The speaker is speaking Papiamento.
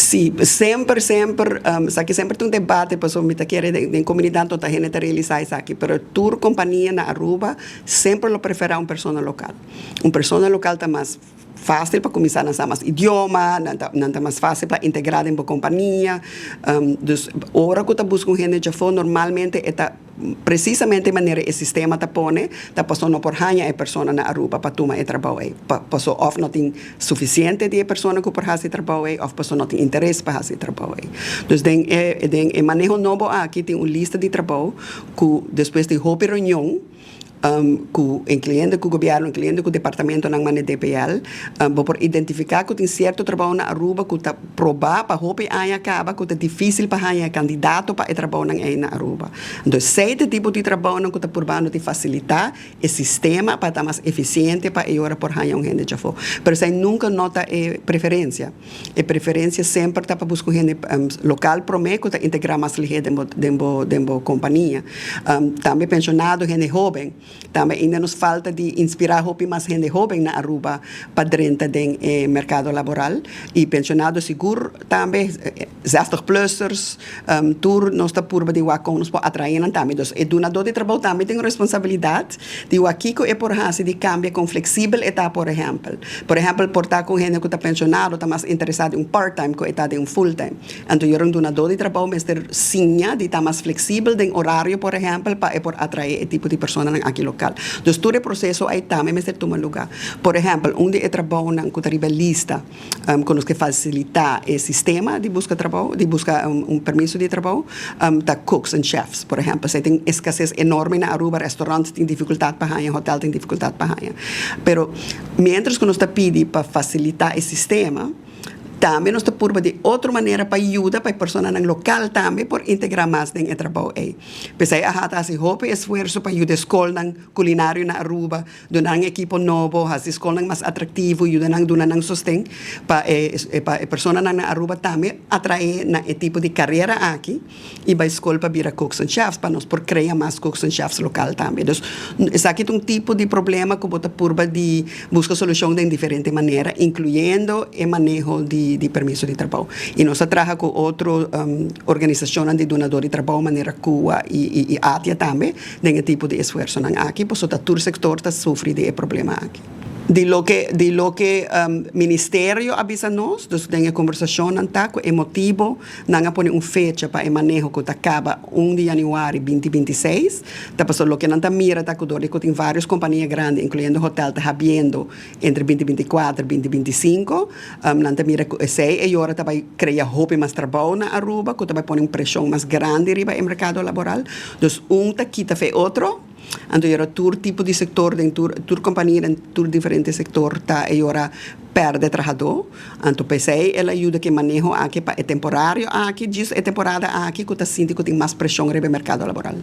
Si, semper, semper, esaki semper ta un debate, pasobra mi ta kere den comunidad no ta hende ta realisa esaki, pero tur compania na Aruba semper lo prefera un persona local. Un persona local ta mas facil pa cuminsa nan sa mas idioma, nan ta mas facil pa integra den bo compania. Dus ora cu ta busca un hende djafo, normalmente e ta precisamente manera e sistema ta pone, ta paso no por haña e persona na Aruba pa tuma e trabou ei. Paso of no tin suficiente di e persona cu por haci e trabou ei, of paso no tin interes pa haci e trabou ei. Dus den e maneho nobo aki tin un lista di trabou cu despues di hopi reunion, cu incluyendo cu gobierno, incluyendo cu departamentonan manera DPL, bo por identifica cu tin cierto trabou na Aruba cu ta proba pa hopi aña caba cu ta dificil pa haña candidato pa e trabounan ei na Aruba. Entonces, esey tipo di trabounan cu ta purbando di facilita e sistema pa ta mas eficiente pa e ora por haña un hende djafo. Pero esey nunca no ta e preferencia. E preferencia semper ta pa busca un hende local prome cu ta integra mas lihe den bo compania. Tambe pensionado, hende hoben. Tambe ainda nos falta di inspira hopi mas hende hoben na Aruba pa drenta den mercado laboral. Y pensionado sigur tambe, 60-plussers, tur nos ta purba di wak con nos por atrae nan tambe. Dus e dunador di trabou tambe tin responsabilidad di wak kico e por haci di cambia con flexibel e ta, por ehempel. Por ehempel, por ta cu hende cu ta pensionado ta mas interesa den un part-time cu e ta den un full-time. Anto, un dunador di trabou mester siña di ta mas flexibel den horario, por ehempel, pa e por atrae e tipo di persona aki local. Dus tur e proceso ey tambe mester tuma luga. Por ehempel, un di e trabounan cu ta riba lista cu nos kier facilita e sistema di busca trabou, di busca un permiso di trabou, ta cooks and chefs, por ehempel. Si tin escases enorme na Aruba, restaurant tin dificultad pa haña, hotel tin dificultad pa haña. Pero mientras cu nos ta pidi pa facilita e sistema, tambe nos ta purba di otro manera pa yuda pa personanan local tambe por integra mas den e trabou ey. Pesey AHATA ta haci hopi esfuerso pa yuda scolnan culinario na Aruba, duna nan ekipo nobo, haci scolnan mas atractivo, yuda nan duna nan sosten pa e personanan na Aruba tambe atrae na e tipo di carera aki y bay scol pa bira cooks and chefs, pa nos por crea mas cooks and chefs local tambe. Dus esaki ta un tipo di problema cu bo ta purba di busca solucion di diferente manera, incluyendo e maneho di permiso di trabou. Y nos ta traha cu otro organisacion di dunador di trabou, manera CUA y ATIA tambe, den tipo di esfuersonan aki, pasobra tur sector ta sufri di e problema aki. Di loke ministerio a avisa nos, dus den conversacion ta cu e motibo nan a pone un fecha pa e maneho cu ta caba 1 di januari 2026, ta paso loke nan ta mira ta cu dor cu tin varios compania grandi, incluyendo hotel, ta habriendo entre 2024 y 2025, nan ta mira cu esey e ora ta bay crea hopi mas trabou na Aruba, cu ta bay pone un presion mas grandi riba e mercado laboral. Dus un ta kita fe otro. Anto era tur tipo di sector, den tur compania, den tur diferente sector, ta e ora perde trahador. Anto pesey el a yuda cu e maneho aki pa e temporario aki, djis e temporada aki, cu ta sinti cu tin mas presion riba mercado laboral.